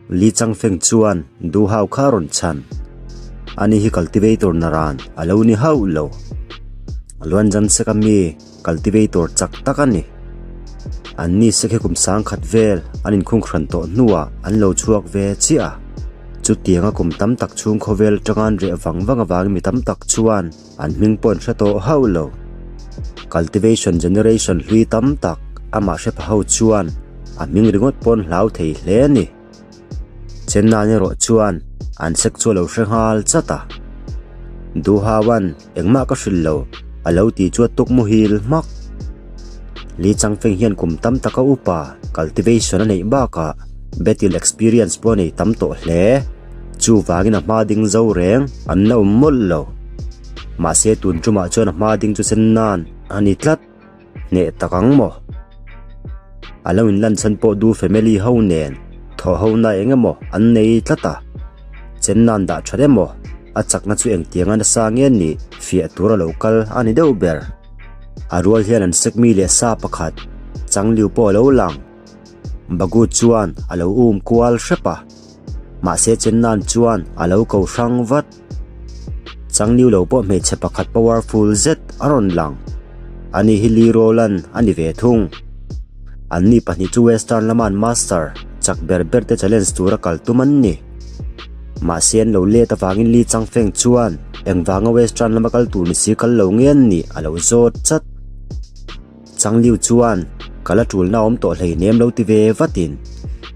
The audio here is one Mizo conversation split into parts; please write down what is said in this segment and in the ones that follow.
Li Changfeng chuan Du Hao kha a rawn chhan. Ani hi cultivator naran a lo ni hauh lo. Luan Zan Sek a mi cultivator chak tak a ni. An ni sek hi kum sangkhat vel an inkhung hran tawh hnuah an lo chhuak ve chiah a. Chutianga kum tam tak chhung khawvel atanga an reh vang vang avangin mi tam tak chuan an hming pawh an hre tawh hauh lo. Cultivation generation hlui tam tak amah hre pha ho chuan a hming ringawt pawh an hlau thei hle a ni. Chennai erawh chuan an sek chu a lo hre nghal chat a. Duhauan engmah ka hrilh lo a lo tih chu a tuk muhil hmak. Li Changfeng hian kum tam taka upa cultivation a neih bakah battle experience pawh a nei tam tawh hle. Chuvangin a hma ding zo reng an la awm mawlh lo. Mahse tun tumah chuan a hma ding chu sen nan a ni tlat. Hneh tak ang maw? A lo inlan chhan pawh du family ho nen thaw ho na eng emaw an nei tlat a. Chen nan dah that emaw a chakna chu engtianga nasa nge nih fiah tur a lo kal a ni deuh ber. A rual hian an sek mi leh sa pakhat Changliu pawh a lo lang. Bagu chuan a lo um kual hrep a. Mahse chen nan chuan a lo ko hrang vat. Changliu lo pawh hmeichhe pakhat powerful zet a rawn lang. Ani hi Lee Rowland a ni ve thung. Anni pahnih chu Western lama an master chak ber ber te challenge tura kal tum an ni. Mahse an lo let avangin Lee Changfeng chuan engvanga Western lama kal tur ni si kal lo nge an nih a lo zawt chat. Changliu chuan ka la tulna awm tawh hleinem lo ti ve vatin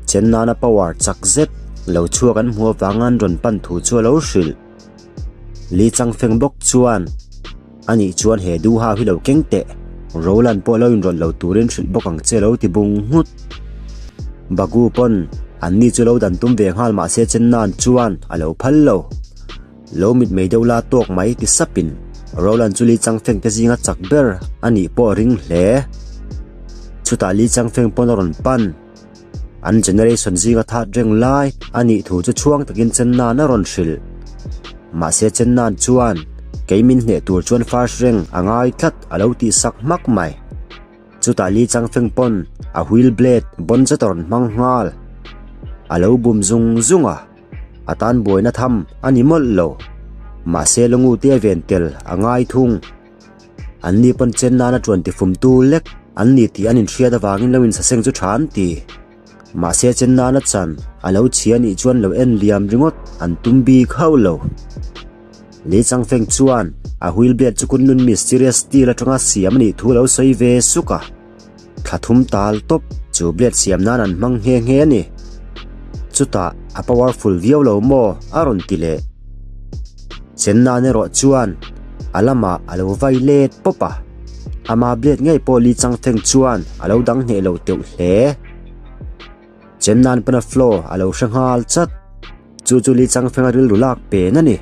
Chennana power chak zet lo chhuak an hmu avanga an rawn pan thu chu a lo hrilh. Li Changfeng bawk chuan Anih chuan he duhau hi lo keng teh, Roland pawh lo inrawlh lo turin hrilh bawk ang che lo ti bung nghut. Bagu pawn anni chu lo dan tum ve nghal mahse Chennan chuan a lo phal lo. Lo mitmei deuh la tawk mai ti sapin Roland chu Li Changfeng te zinga chak ber a nih pawh a ring hle. Chutah Li Changfeng pawn a rawn pan. An generation zinga that reng lai a nih thu chu chhuang takin Chennan a rawn hrilh. Mahse Chennan chuan kei min hneh tur chuan first rank a ngai tlat a lo tih sak hmak mai. Chutah Li Changfeng pawn a wheel blade bawn zet a rawn hmang nghal. A lo bum zung zung a. A tan buaina tham a ni mawlh lo. Mahse Lungute a ven tel a ngai thung. Anni pawn chen nana tuan tifumtu lek an ni tih an inhriat avangin lo insaseng chu tha an ti. Mahse chen nana chan a lo chhia nih chuan lo en liam ringawt an tum bik hauh lo. Li Changfeng chuan a wheel blade chu Kunlun Mysterious Steel atanga siam a nih thu a lo sawi ve suk a. Thla thum tal tawp chu blade siam nan an hmang nghe nghe a ni. Chutah a powerful viau lo maw a rawn ti leh. Chen nan erawh chuan a lamah a lo vai let pawp a. Ama blade ngei pawh Li Changfeng chuan a lo dang hneh lo teuh hle. Chen nan pawn a flow a lo hre nghal chat. Chu chu Li Changfenga rilru lak pen a ni.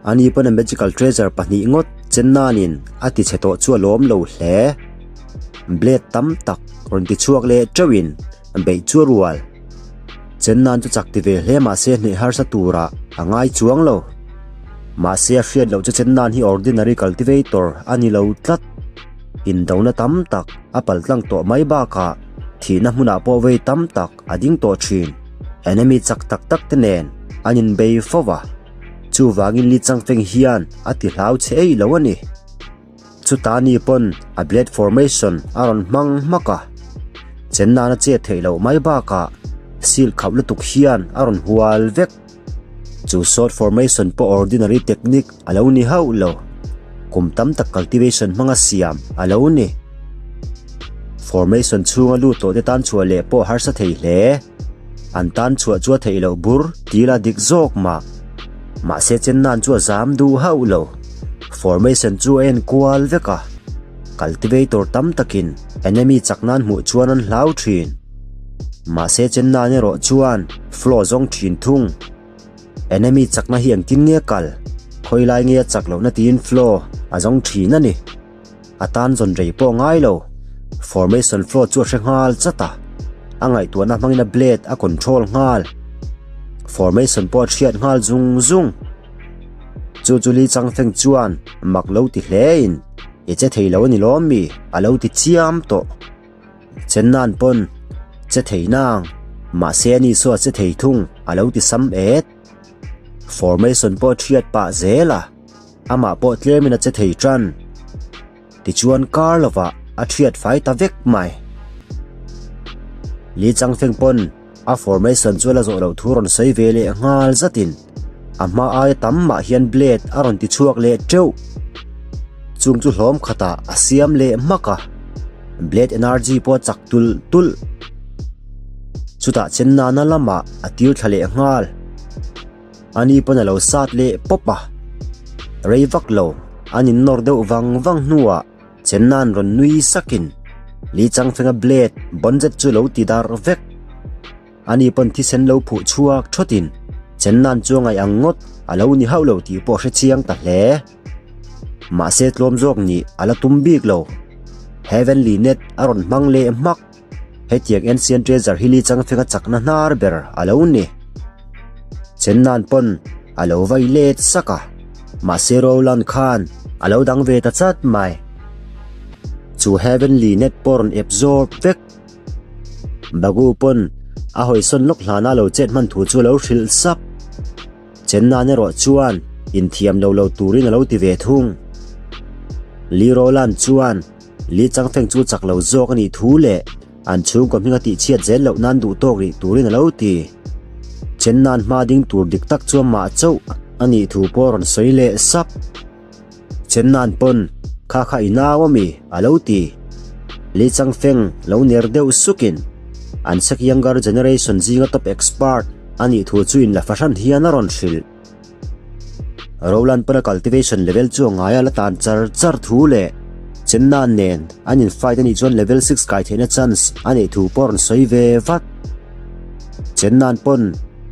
Ani pawn a magical treasure pahnih ngawt Chennanin a ti chhe tawh chu a lawm lo hle. Blade tam tak rawn ti chhuak leh teuhin beih chu a rual. Chennan chu chak ti ve hle mahse hneh harsa turah a ngai chuang lo. Mahse a hriat loh chu Chennan hi ordinary cultivator a ni lo tlat. Indona tam tak a paltlang tawh mai bakah thihna hmunah pawh vei tam tak a ding tawh thin. Enemy chak tak tak te nen an inbei fo va. Chuvangin Li Changfeng hian a ti hlau che ei lo a ni. Chuta ni pawn a blade formation a rawn hmang hmak a. Chen nan a chet theih loh mai bakah seal khauh lutuk hian a rawn hual vek. Chu sword formation pawh ordinary technique a lo ni hauh lo. Kum tam tak cultivation hmanga siam a lo ni. Formation chhunga lut tawh te tan chhuah leh pawh harsa thei hle. An tan chhuah chu a theih loh bur tih la dik zawk mah. Mahse Chennan chu a zam duh hauh lo. Formation chu a en kual vek a. Cultivator tam takin enemy chak nan hmuh chuan an hlau thin. Mahse Chennan erawh chuan flow zawng thin thung. Enemy chakna hi engtin nge kal? Khawi lai nge a chak lohna tiin flow a zawng thin a ni. A tan zawn rei pawh ngai lo. Formation flow chu a hre nghal chat a. A ngaihtuahna hmangin a blade a control nghal. Formation pawh a chhiat nghal zung zung. Chu chu Li Changfeng chuan mak lo ti hlein, I che thei lo a ni lawm mi? a lo ti chiam tawh. Chennan pawn che thei nang. Mahse ani saw a che thei thung a lo ti sam et. Formation pawh a thiat pah zel a, amah pawh tlemin a che thei tan. Tichuan kar lovah a thiat fai ta vek mai. Li Changfeng pawn a formation chu a la zawh loh thu rawn sawi ve leh nghal zatin a hma aia tam mah hian blade a rawn ti chhuak leh teuh. Chung chu hlawm khatah a siam leh hmak a, blade energy pawh a chak tulh tulh. Chutah chen nana lamah a tir thla leh nghal. Ani pawn a lo sat leh pawp a, rei vak lo an innawr deuh vang vang hnuah Chenna'n rawn nui sakin Li Changfenga blade bawn zet chu lo ti dar vek. Ani pawn thisen lo phuh chhuak thawtin Chenna'n chu a ngaih ang ngawt a lo ni hauh lo tih pawh a hre chiang ta hle. Mahse tlawm zawk nih a la tum bik lo. Heavenly Net a rawn hmang leh hmak. Hetiang Ancient Treasure hi Li Changfenga chakna hnar ber a lo ni. Chenna'n pawn a lo vai let sak a, mahse Roland khan a lo dang ve ta chat mai. Chu Heavenly Net pawh rawn absorb vek. Bagu pawn a hawisawn lawk hlana lo chet hman thu chu a lo hrilh sap. Chenna'n erawh chuan inthiam lo lo turin a lo ti ve thung. Li Roland chuan Li Changfeng chu chak lo zawk a nih thu leh an chhungkaw hming a tihchhiat zel loh nan duh tawk rih turin a lo ti. Chenna'n hma ding tur dik tak chu amah chauh a nih thu pawh a rawn sawi leh sap. Chenna'n pawn kha kha i nau a mi a lo ti. Li Changfeng lo ner deuh sukin an sek younger generation zinga top expert a nih thu chu inla fahran hian a rawn hrilh. Roland pawn a cultivation level chu a ngai a la tan char char thu leh Chenna nen an in fight a nih chuan level 6 kai theihna chance a neih thu pawh a rawn sawi ve vat. Chenna'n pawn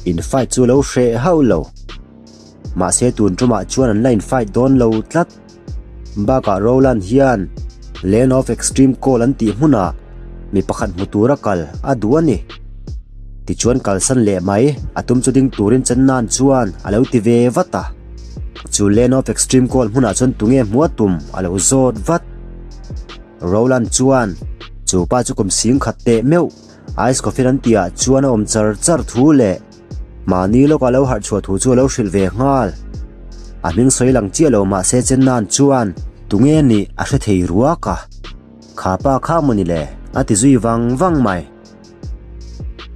in fight chu a lo hreh hauh lo. Mahse tun tumah chuan an la in fight dawn lo tlat. Bakah Roland hian Land of Extreme Cold an tih hmunah mi pakhat hmu tura kal a duh a ni. Tichuan kalsan leh mai a tum chu ding turin Chenna'n chuan a lo ti ve vat a. Chu Land of Extreme Cold hmunah chuan tunge hmu a tum a lo zawt vat. Roland chuan chu pa chu kum sing khat teh meuh Ice Coffin an tihah chuan a awm char char thu leh Mahni lawka lo harh chhuah thu chu a lo hrilh ve nghal. A hming sawi lang chiah lo mahse Chenna'n chuan tunge nih a hre thei ruak a. Kha pa kha maw ni le? a ti zui vang vang mai.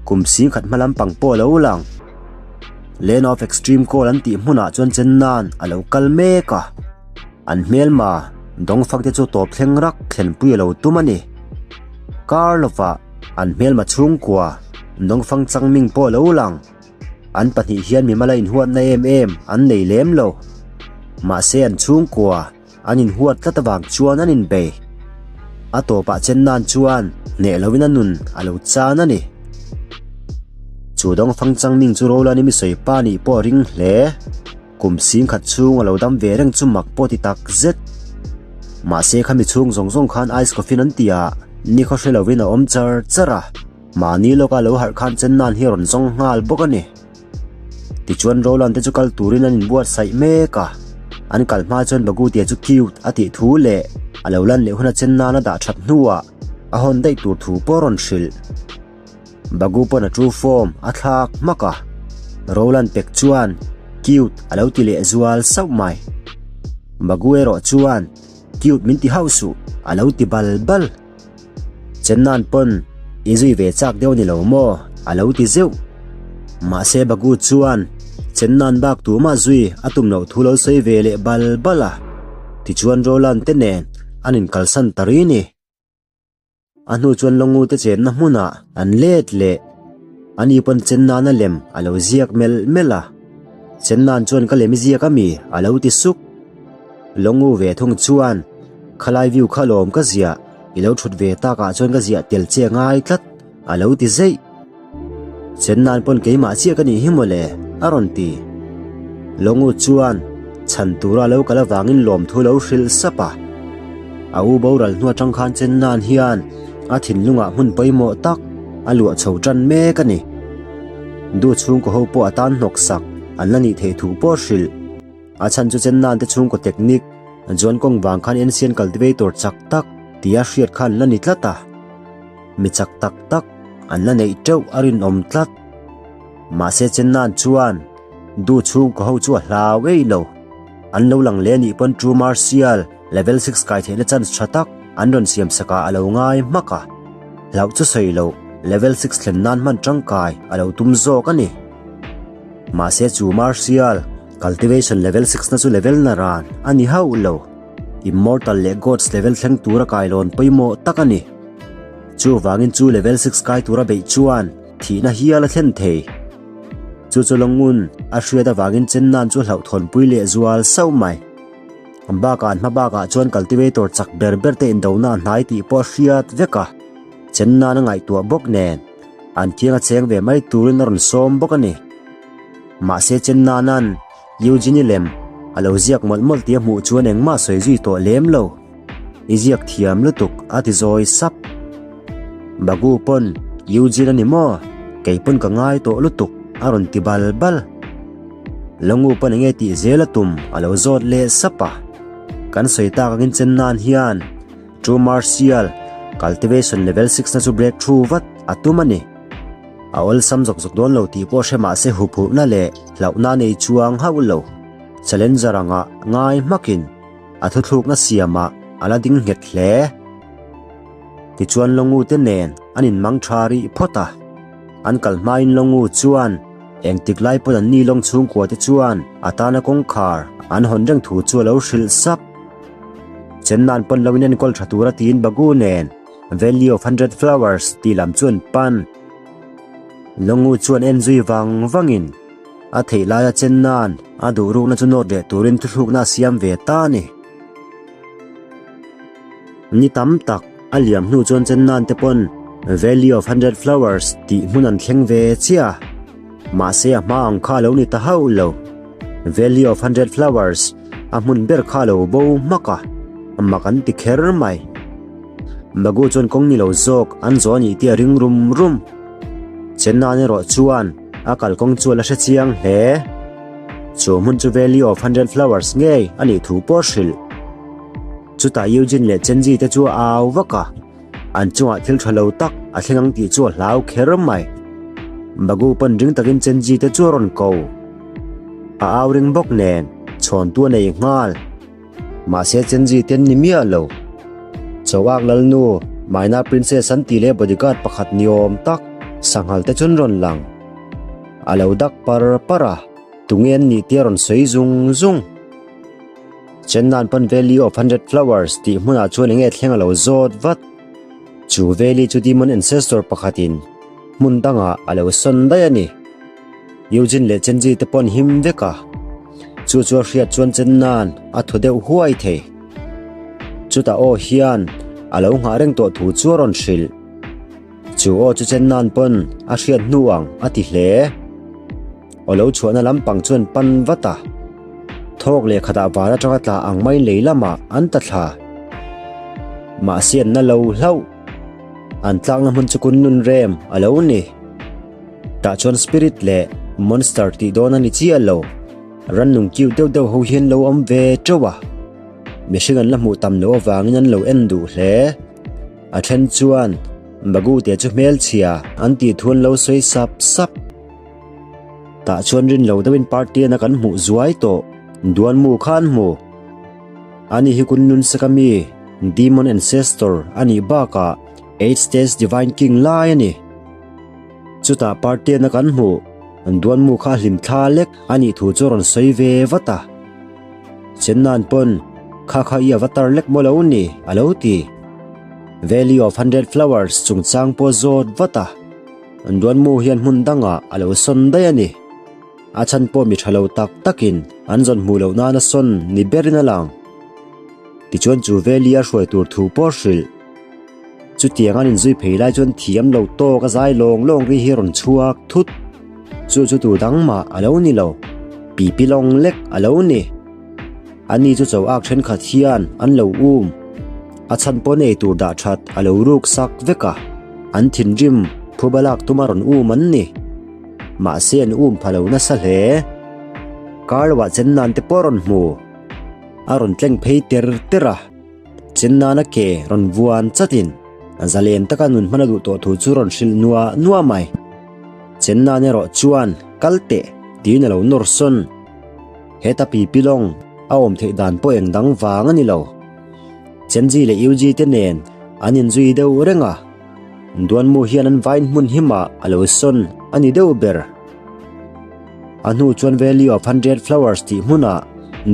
Kum sing khat hma lampang pawh a lo lang. Land of Extreme Cold an tih hmunah chuan Chenna'n a lo kal mek a. An hmelma dawngfak te chu tawp thleng rak thlenpui a lo tum a ni. Kar lovah an hmelma chhungkua dawngfang changming pawh a lo lang. An pahnih hian mimala inhuatna em em an nei lem lo. Mahse an chhungkua an inhuat tlat avang chuan an inbei. A tawpah chen nan chuan hneh lovin a nun a lo chan a ni. Chu dawngfang changming chu Roland-i mi sawi pa nih pawh a ring hle. Kum sing khat chhung a lo dam ve reng chu mak pawh ti tak zet. Mahse khami chhung zawng zawng khan ice coffin an ti a, nikhaw hre lovin a awm char char a, mahni lawka lo harh khan chen nan hi a rawn zawng nghal bawk a ni. Tichuan Roland te chu kal turin an inbuatsaih mek a, an kal hma chuan Bagutia chu cute a tih thu leh a lo lan leh huna chen nan a dah that hnuah a hawn daih tur thu pawh a rawn hrilh. Bagu pawn a true form a thlak hmak a, Roland pek chuan cute a lo ti leh zual sauh mai. Bagu erawh chuan cute min ti hauh suh a lo ti bal bal. Chenna'n pawn i zui ve chak deuh ni lo maw a lo ti zeuh. Mahse Bagu chuan Chenna'n bak tumah zui a tum loh thu lo sawi ve leh bal bal a, tichuan Roland te nen an inkalsan ta ri ni. A hnu chuan Longu te chenna hmunah an let leh. Ani pawn chen nana lem a lo ziak melh melh a. Chen nan chuan ka lem i ziak ami a lo ti sup. Longu ve thung chuan khalai view kha lawm ka ziah i lo thut ve takah chuan ka ziah tel che ngai tlat a lo ti zeih. Chen nan pawn keimah chiah ka nih hi mawle a rawn ti. Longu chuan chhan tura lo kal avangin lawmthu lo hrilh sap a. A u boral hnu atang khan chen nan hian a thinlungah hmun pawimawh tak a luah chho tan mek a ni. Du chhungkaw ho pawh a tan hnawk sak an la nih theih thu pawh hrilh. A chhan chu chen nan te chhungkaw technique zuan kawng vang khan ancient cultivator chak tak tia hriat kha an la ni tlat a. Mi chak tak tak. an la neih teuh a rinawm tlat. Mahse Chennan chuan Du chhungkaw ho chu a hlau ei lo. An lo lang leh anih pawn True Martial Level 6 kai theihna chance tha tak an rawn siam sakah a lo ngai hmak a. Hlauh chu sawi loh, Level 6 thlen nan hman tangkai a lo tum zawk a ni. Mahse chu Martial Cultivation Level 6 na chu level na ran a ni hauh lo. Immortal leh Gods level thleng tura kailawn pawimawh tak a ni. Chuvangin chu level 6 kai tura beih chuan thihna hial a thlen thei. Chu chu Longun a hriat avangin Chennan chu hlauhthawnpui leh zual sauh mai. Bakah an hma bakah chuan cultivator chak ber ber te indona a hnai tih pawh a hriat vek a. Chennan a ngaihtuah bawk nen an kianga cheng ve mai turin a rawn sawm bawk a ni. Mahse Chennanan Eugene-i lem a lo ziak mawlh mawlh tih a hmuh chuan engmah sawi zui tawh lem lo. I ziak thiam lutuk a ti zawi sap. Bagu pawn Eugene a ni maw? Kei pawn ka ngai tawh lutuk a rawn ti bal bal. Longu pawn enge tih zel a tum a lo zawt leh sap a. Kan sawi tak angin chen nan hian True Martial Cultivation Level 6 na chu break through vat a tum a ni. A awlsam zawk zawk dawn lo tih pawh hre mah se huphurhna leh hlauhna nei chuang hauh lo. Challenger anga ngai hmakin a thuthlukna siamah a la ding nghet hle. Tichuan Longu te nen an inmang tha rih phawt a. An kal hmain Longu chuan engtik lai pawn an ni lawng chhungkua te chuan a tana kawngkhar an hawn reng thu chu a lo hrilh sap. Chennan pawn lo in enkawl tha tura tiin Bagu nen Valley of 100 Flowers tih lam chu an pan. Longu chuan en zui vang vangin a theih laia chen nan a duh rukna chu nawt leh turin thuthlukna a siam ve ta a ni. Ni tam tak a liam hnu chuan chen nan te pawn Valley of 100 Flowers tih hmun an thleng ve chiah a, mahse a hma ang kha a lo ni ta hauh lo. Valley of 100 Flowers a hmun ber kha a lo bo hmak a, mak an ti kher mai. Bagu chuan kawng ni lo zawk an zawh a nih tih a ring rum rum. Chennan erawh chuan a kalkawng chu a la hre chiang hle. Chu hmun chu Valley of 100 Flowers ngei a nih thu pawh a hrilh. Chutah Eugene leh Chenji te chu a au vak a, an chungah thil tha lo tak a thleng ang tih chu a hlau kher mai. Bagu pawn ring takin Chenji te chu a rawn ko. A au ring bawk nen chhawntu a nei nghal. Mahse Chenji te an ni miah lo. Chauak Lalnu, Maina Princess an tih leh bodyguard pakhat ni awm tak sanghal te chu an rawn lang. A lo dak par par a, tunge an nih tih a rawn sawi zung zung. Chennan pawn Valley of 100 Flowers tih hmunah chuan enge thleng a lo zawt vat. Chu Valley chu Demon Ancestor pakhatin hmun dangah a lo sawn daih a ni. Eugene leh Chenji te pawh an him vek a, chu chu a hriat chuan Chennan a thaw deuh huai thei. Chutah aw hian a lo nghah reng tawh thu chu a rawn hrilh. Chu aw chu Chennan pawn a hriat hnu ang a ti hle. Aw lo chhuahna lampang chuan pan vat a, thawk leh khatah van atanga tla ang mai lei lamah an ta thla. Mahse an na lo hlauh. An tlakna hmun chu Kunlun rem a lo ni. Tah chuan spirit leh monster tih dawn a ni chiah lo. Rannung cute deuh deuh ho hian lo awm ve teuh a. Mihring an la hmuh tam loh avangin an lo en duh hle. A then chuan Bagute chu hmelchhia an tih thu an lo sawi sap sap. Tah chuan rin lo deuhin party ana kan hmuh zuai tawh. Duanmu kha an hmu. Ani hi Kunlun Sek ami Demon Ancestor a nih bakah Eight States Divine King lai a ni. Chutah Partian-a kan hmuh, an duanmu kha a hlim thla lek a nih thu chu a rawn sawi ve vat a. Chennan pawn, Kha kha i avatar lek maw lo ni, a lo ti. Valley of 100 Flowers chungchang pawh a zawt vat a. An duanmu hian hmun dangah a lo sawn daih a ni. A chhan pawh mi tha lo tak takin an zawn hmuh loh nana sawn ni berin a lang. Tichuan chu Valley a hruai tur thu pawh a hrilh. Chutiang an inzui phei lai chuan thiam lo tawk a zai lawng lawng ri hi a rawn chhuak thut. Chu chu tu dang mah a lo ni lo, pipi lawng lek a lo ni. Ani chu cho ak thenkhat hian an lo um. A chhan pawh nei tur dah that a lo ruk sak vek a, an thinrim phuba lak tuma rawn um an ni. Mahse an um pha lo nasa hle. Kar lohah chen nan te pawh a rawn hmu. A rawn tleng phei ter ter a. Chennana ke rawn vuan chatin. Zalen taka nun hman a duh tawh thu chu rawn hrilh nuah nuah mai. Chennan erawh chuan kal teh tiin a lo nawr sawn. Heta pipi lawng a awm theih dan pawh eng dang vang a ni lo. Chenji leh Yuji te nen an inzui deuh reng a, Duanmu hian an vain hmun himah a lo sawn a ni deuh ber. A hnu chuan Valley of 100 Flowers tih hmunah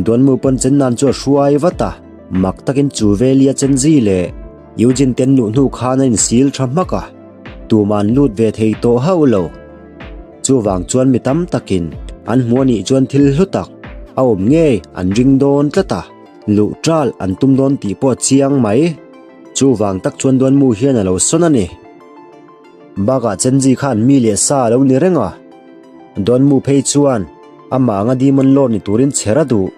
Duanmu pawn Chennan chu a hruai vat a, mak takin chu Valley-a Chenji leh Eugene ten luh hnu khan a insil tha hmak a, tumah an lut ve thei tawh hauh lo. Chuvang chuan mi tam takin an hmu a nih chuan thil hlu tak a awm ngei an ring dawn tlat a, luh ṭal an tum dawn tih pawh a chiang mai. Chuvang tak chuan Duanmu hian a lo sawn a ni. Bakah Chenji khan mi leh sa a lo ni reng a, Duanmu phei chuan amah anga Demon Lord ni turin chher a duh.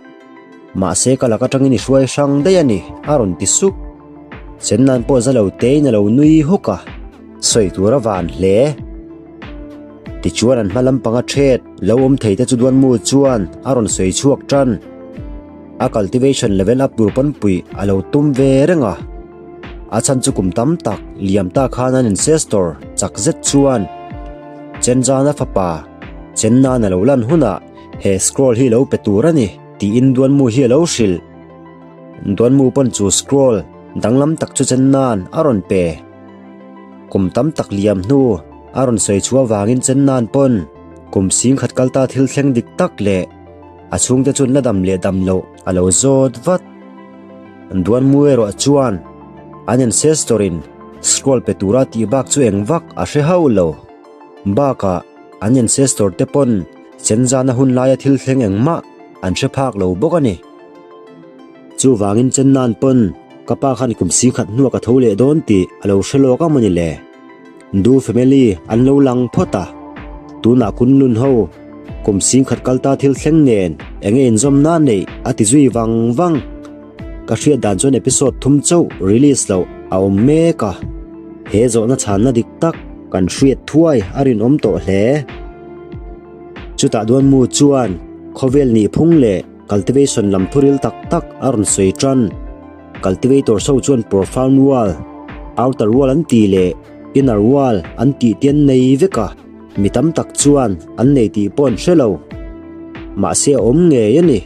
Mahse ka lak atangin i hruai hrang daih a ni, a rawn ti sup. Chennan pawh za lo tein a lo nui huk a, sawi tur a van hle. Tichuan an hma lampanga ṭhet lo awm thei te chu Duanmu chuan a rawn sawi chhuak ṭan. A cultivation level up tur pawn puih a lo tum ve reng a. A chhan chu kum tam tak liam ta khan an ancestor chak zet chuan Chenzana fapa Chennan a lo lan hunah he scroll hi lo pe tur a ni tiin Duanmu hi a lo hrilh. Duanmu pawn chu scroll danglam tak chu Chennan a rawn pe. Kum tam tak liam hnu a rawn sawi chhuah avangin Chennan pawn kum singkhat kalta thil thleng dik tak leh a chhungte chuan la dam leh dam loh a lo zawt vat. Duanmu erawh chuan an ancestor in scroll pe tura tih bak chu eng vak a hre hauh lo. Bakah an ancestor te pawn Chenzana hun laia thil thleng engmah an hre phak lo bawk a ni. Chuvangin Chennan pawn ka pa khan kum singkhat hnuah ka tho leh dawn tih a lo hre lawk a mawni le. Du family an lo lang phawt a, tunah Kunlun ho kum singkhat kalta thil thleng nen enge inzawmna neih a ti zui vang vang. Ka hriat dan chuan episode thum chauh release loh a awm mek a, he zawhna chhanna dik tak kan hriat thuai a rinawm tawh hle. Chutah Duanmu chuan khawvel nihphung leh cultivation lam thuril tak tak a rawn sawi tan. Cultivators ho chuan profound wall, outer wall an tih leh inner wall an tih te an nei vek a, mi tam tak chuan an nei tih pawh an hre lo. Mahse a awm ngei a ni.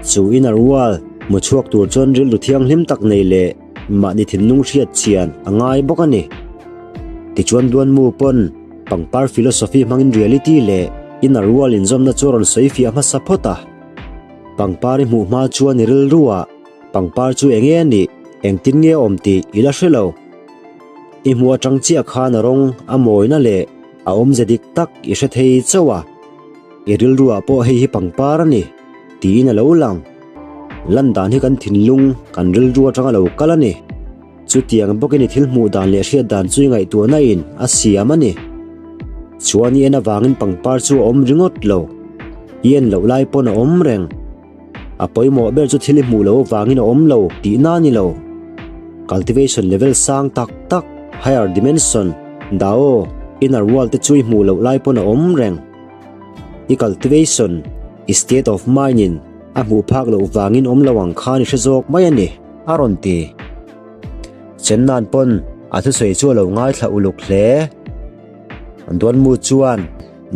Chu inner wall hmu chhuak tur chuan rilru thianghlim tak nei leh mahni thinlung hriat chian a ngai bawk a ni. Tichuan Duanmu pawn pangpar philosophy hmangin reality leh inner wall inzawmna chu a rawn sawi fiah hmasa phawt a. Pangpar i hmuh hma chuan i rilru ah pangpar chu eng nge a nih, engtin nge a awm tih i la hre lo. I hmuh atang chiah khan a rawng a mawina leh a awmze dik tak i hre thei chauh a. I rilru ah pawh hei hi pangpar a ni tiin a lo lang. Lan dan hi kan thinlung, kan rilru atanga lo kal a ni. Chutiang bawkin i thil hmuh dan leh hriat dan chu i ngaihtuahna in a siam a ni. Chuan i en avangin pangpar chu a awm ringawt lo. I en loh lai pawn a awm reng. A pawimawh ber chu thil i hmuh loh avangin a awm lo tihna a ni lo. Cultivation level sang tak tak, higher dimension, Dao, inner world te chu i hmuh loh lai pawn a awm reng. I cultivation, i state of mind in a hmuh phak loh vangin awm lo ang khan i hre zawk mai a ni. A rawn ti. Chennan pawn a thusawi chu a lo ngaithla uluk hle. Duanmu chuan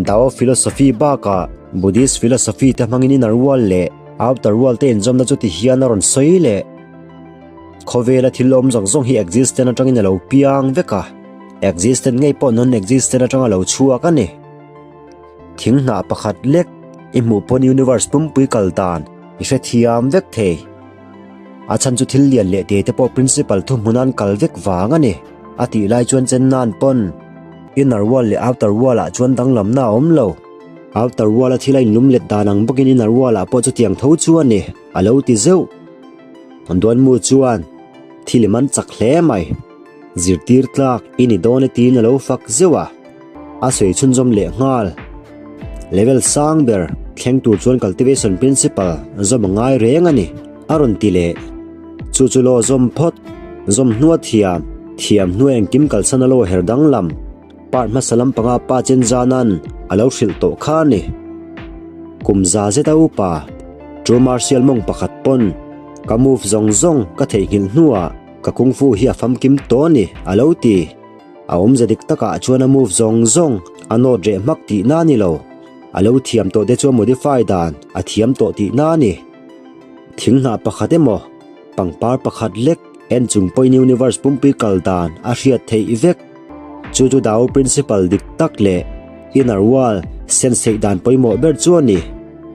Dao philosophy bakah Buddhist philosophy te hmangin inner world leh outer world te inzawmna chu ti hian a rawn sawi leh. Khawvela thil awm zawng zawng hi existent atangin a lo piang vek a, existent ngei pawh non-existent atanga lo chhuak a ni. Thing hnah pakhat lek i hmuh pawn universe pumpui kal dan i hrethiam vek thei. A chhan chu thil lian leh te te pawh principal thuhmun an kal vek vang a ni, a tih lai chuan Chennan pawn inner wall leh outer wall ah chuan danglamna a awm lo. Outer wall a thil a inlum let dan ang bawkin inner wall ah pawh chutiang tho chu a ni, a lo ti zeuh. Duanmu chuan thil i man chak hle mai, zirtir tlak i ni dawn e tiin a lo fak zeuh a. A sawi chhunzawm leh nghal. Level sang ber thleng tur chuan cultivation principle zawm a ngai reng a ni, a rawn ti leh. Chu chu law zawm phawt, zawm hnua thiam, thiam hnua engkim kalsan a lo her danglam, part hmasa lampanga pa Chenzanan a lo hrilh tawh kha a ni. Kum za zeta upa, True Martial mawng pakhat pawn ka move zawng zawng ka theihnghilh hnuah. Ka kung fu hi a famkim tawh a ni, a lo ti. A awmze dik takah chuan a move zawng zawng a nawt reh hmak tihna a ni lo. A lo thiam tawh te chu a modify dan a thiam tawh tihna a ni. Thing hnah pakhat emaw, pangpar pakhat lek en chung pawhin universe pumpui kal dan a hriat theih vek. Chu chu Dao principle dik tak leh inner world sense theih dan pawimawh ber chu a ni,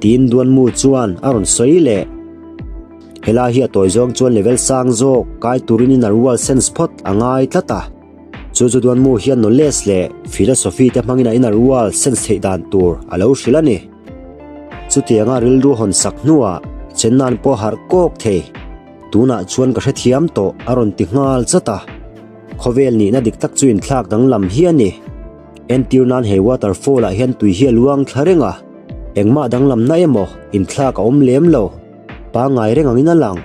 tiin Duanmu chuan a rawn sawi leh. Helai hi a tawi zawng chuan level sang zawk kai turin inner world sense phawt a ngai tlat a. Chu chu Duanmu hian knowledge leh philosophy te hmangin a inner world sense theih dan tur a lo hrilh a ni. Chutianga rilru hawn sak hnuah Chennan pawh harh kawk thei. Tunah chuan ka hrethiam tawh a rawn ti nghal zat a. Khawvel nihna dik tak chu inthlak danglam hi a ni. Entir nan he waterfall ah hian tui hi a luang thla reng a, engmah danglamna emaw inthlak a awm lem lo. Pangngai reng angin a lang.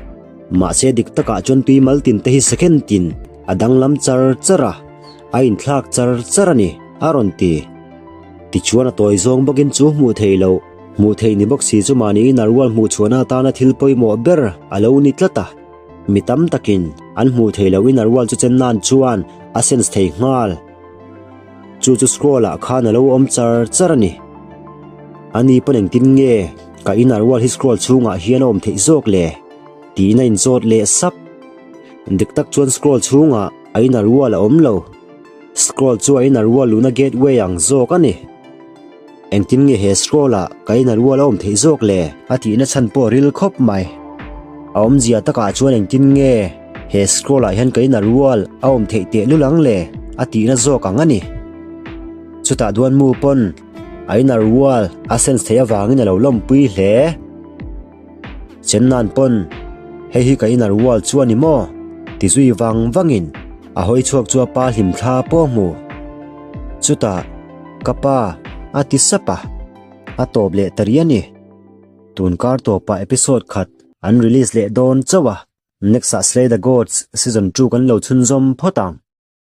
Mahse dik takah chuan tui mal tin te hi second tin a danglam char char a, a inthlak char char a ni, a rawn ti. Tichuan a tawi zawng bawkin chu hmuh theih loh, hmuh theih ni bawk si chu mahni inarrual hmuh chhuahna atana thil pawimawh ber a lo ni tlat a. Mi tam takin an hmuh theih loh inarrual chu chen nan chuan a sense thei nghal. Chu chu scroll ah khan a lo awm char char a ni. Ani pawn engtin nge ka inarrual hi scroll chhungah hian a awm theih zawk le? tiin a inzawt leh sap. Dik tak chuan scroll chhungah a inarrual a awm lo. Scroll chu a inner wall luhna gateway ang zawk a ni. Engtin nge he scroll ah ka inner wall a awm theih zawk le? A tihna chhan pawh ril khawp mai. A awmzia takah chuan engtin nge he scroll ah hian ka inner wall a awm theih tehlul ang le? A tihna zawk ang a ni. Chutah duan mu pawn a inner wall a sense theih avangin a lo lawmpui hle. Chennan pawn, Hei hi ka inner wall chu a ni maw? ti zui vang vangin a hawi chhuak chu a pa hlim thla pawh a hmu. Chutah, Ka pa, a ti sap a, a tawp leh ta rih a ni. Tun kar tawpah episode khat an release leh dawn chauh a, next ah Slay the Gods season 2 kan lo chhunzawm phawt ang.